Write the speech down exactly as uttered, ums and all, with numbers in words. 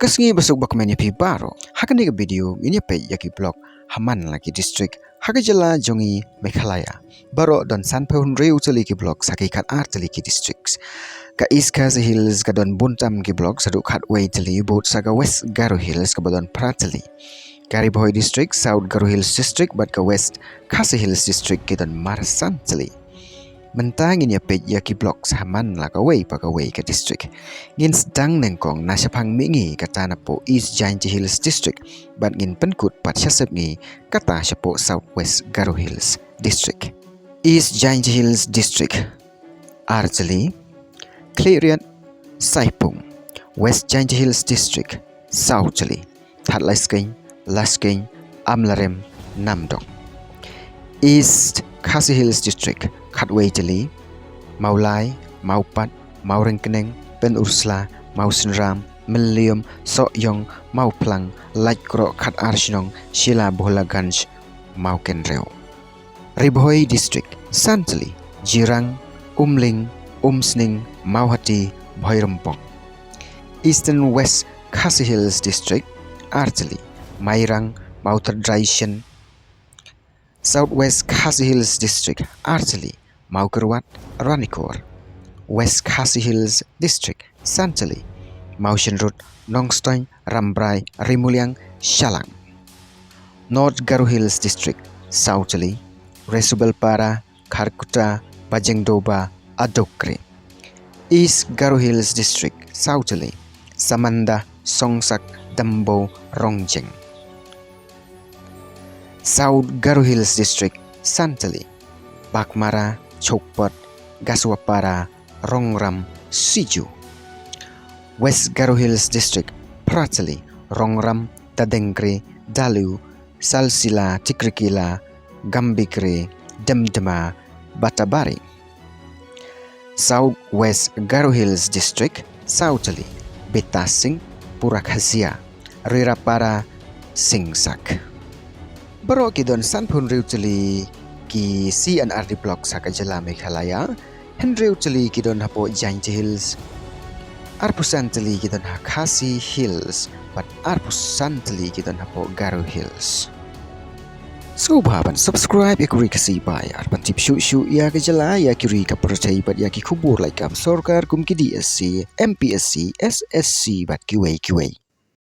Ka sngi basuk bakmen ïa phi baroh. Ha kane ka video ngin ïa peit ïa ki block ha man la ki district ha ka jylla jong ngi Meghalaya. Baroh don sanphew hynriew tylli ki block sa ki khatar tylli ki districts. Ka East Khasi Hills ka don bun tam ki block, sa duh khatwei tylli, bud sa ka West Garo Hills kaba don phra tylli. Ka Ri Bhoi District, South Garo Hills District bad ka West Khasi Hills District ki don marsan tylli. Mynta ngin ïa peit ïa ki block ha man la kawei pa kawei ka district. Ngin sdang nyngkong na shaphang mihngi, kata napoh East Jaintia Hills District, bad ngin pynkut pat sha sepngi, kata shapoh South West Garo Hills District. East Jaintia Hills District, ar tylli, Khliehriat, Saipung. West Jaintia Hills District, saw tylli, Thadlaiskein, Laiskein, Amlarem, Namdong. East Khasi Hills District, khatwei tylli, Mawlai, Mawpat, Mawryngkneng, Pynursla, Mawsynram, Mylliem, Sohiong, Mawphlang, Laitkroh, khatar shnong, Shella, Bholaganj, Mawkynrew. Ri Bhoi District, san tylli, Jirang, Umling, Umsning, Mawhati, Bhoirymbong. Eastern West Khasi Hills District, ar tylli, Mairang, Mawthadraishan. South West Khasi Hills District, ar tylli, Mawkyrwat, Ranikor. West Khasi Hills District, san tylli, Mawshynrut, Nongstoiñ, Rambrai, Rimuliang, Shallang. North Garo Hills District, saw tylli, Resubelpara, Kharkutta, Bajengdoba, Adokri. East Garo Hills District, saw tylli, Samanda, Songsak, Dambo, Rongjeng. South Garo Hills District, san tylli, Baghmara, Chopot, Gasuapara, Rongram, Sijuh. West Garo Hills District, phra tylli, Rongram, Tadengri, Dalu, Salsila, Tikrikilla, Gambegre, Demdema, Batabari. South West Garo Hills District, saw tylli, Betasing, Purakasia, Rerapara, Singsak. Baroh ki don sanphew hynriew tylli ki C and R D blocks ha ka jylla Meghalaya, hynriew tylli ki don hapoh Jaintia Hills, arphew san tylli ki don ha Khasi Hills, bad arphew san tylli ki don hapoh Garo Hills. Sngewbha ban subscribe ïa ka Ri Khasi Bai ar ban tip shuh shuh ïa ka jylla, ïa ki ri ka pyrthei bad ïa ki khubor lait kam sorkar kum ki D S C, M P S C, S S C bad kiwei kiwei.